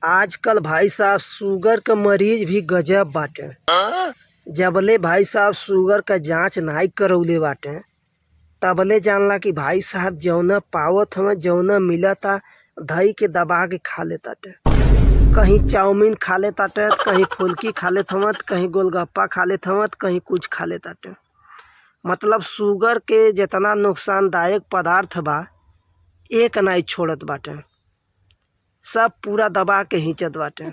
आजकल भाई साहब शुगर क मरीज भी गजब बाटे। जबले भाई साहब शुगर क जांच नाई करवले बाटे तबले जानला कि भाई साहब जौना पावत हवे जौना मिलता धई के दबा के खा लेताटे। कहीं चाउमीन खा लेताटे, कहीं फुल्की खा लेत हवन, कहीं गोलगप्पा खा लेत हवन, कहीं कुछ खा लेताटे। मतलब शुगर के जेतना नुकसानदायक पदार्थ बा एक नाई छोड़त बाटे, सब पूरा दबा के हिंचत बाटे।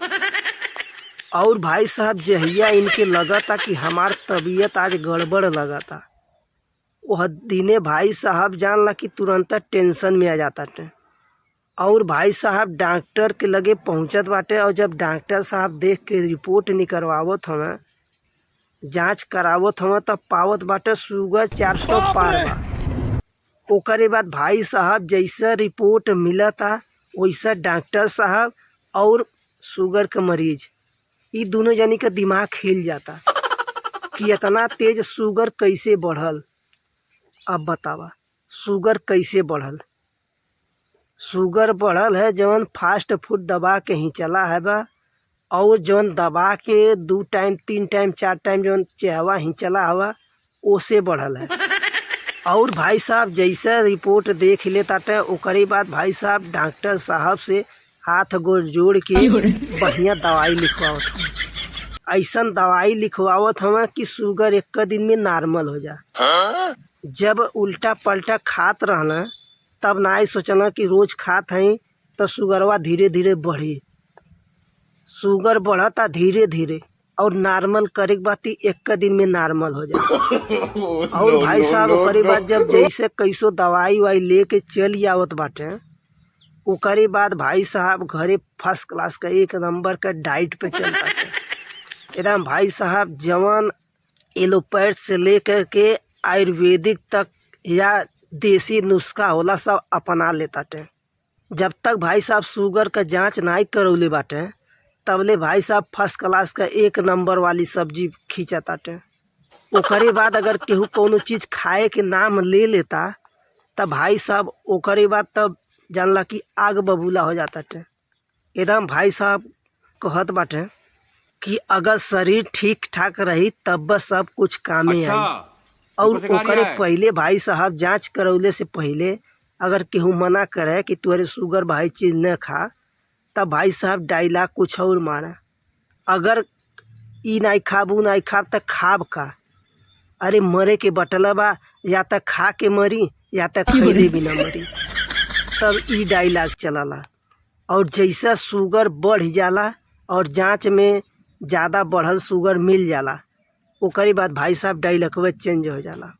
और भाई साहब जहिया इनके लगता कि हमार तबीयत आज गड़बड़ लगता, वह दिने भाई साहब जानला कि तुरंत टेंशन में आ जाताटे। और भाई साहब डॉक्टर के लगे पहुंचत बाटे और जब डॉक्टर साहब देख के रिपोर्ट निकलवावत हवन, जांच करावत हवन, तब पावत बाटे शुगर 400 पार बा। ओकरे बाद भाई साहब जैसा रिपोर्ट मिलता वैसा डॉक्टर साहब और शुगर के मरीज ई दोनों जनी के दिमाग हिल जाता कि इतना तेज शुगर कैसे बढ़ल। अब बतावा शुगर कैसे बढ़ल? शुगर बढ़ल है जवन फास्ट फूड दबा के ही चला है बा, और जवन दबा के 2 टाइम 3 टाइम 4 टाइम जवन चहवा ही चला हवा ओसे बढ़ल है। और भाई साहब जैसा रिपोर्ट देख लेताटे ओकरे बाद भाई साहब डॉक्टर साहब से हाथ गोड़ जोड़ के बढ़िया दवाई लिखवावत हवन। ऐसन दवाई लिखवावत हवन कि शुगर एक दिन में नॉर्मल हो जा। जब उल्टा पल्टा खात रहना तब नाई सोचना कि रोज खात हई तो शुगरवा धीरे धीरे बढ़ी। शुगर बढ़ता धीरे धीरे और नॉर्मल करे के बाद एक दिन में नॉर्मल हो जाए। और भाई साहब ओकरे बाद जब जैसे कैसो दवाई why लेके चली आवत बाटे, ओकरे बाद भाई साहब घरे फर्स्ट क्लास का 1 नंबर का डाइट पे चलता एकदम। भाई साहब जवन एलोपैथ से लेकर के आयुर्वेदिक तक या देसी नुस्खा होला सब अपना लेताटे। जब तक भाई साहब शुगर का जांच नाई करौले बाटे तबले भाई साहब फर्स्ट क्लास का 1 नंबर वाली सब्जी खींचताटे। ओकरे बाद अगर केहू कौनो चीज़ खाए के नाम ले लेता तब भाई साहब ओकरे बाद तब जानला कि आग बबूला हो जाताटे। एकदम भाई साहब कहत बाटे कि अगर शरीर ठीक ठाक रही तब बस सब कुछ कामे आई। और ओकरे पहले भाई साहब जांच करौले से पहले अगर केहू मना करे कि तुहरे शुगर भाई चीज़ न खा, तब भाई साहब डायलॉग कुछ और मारा, अगर ई नाई खाब ऊ नाई खाब त खाब का? अरे मरे के बटला बा, या त खा के मरी या त खैले बिना मरी। तब ई डायलॉग चलला। और जैसा शुगर बढ़ जाला और जांच में ज़्यादा बढ़ल शुगर मिल जाला, ओकरे बाद भाई साहब डायलॉगवा चेंज हो जाला।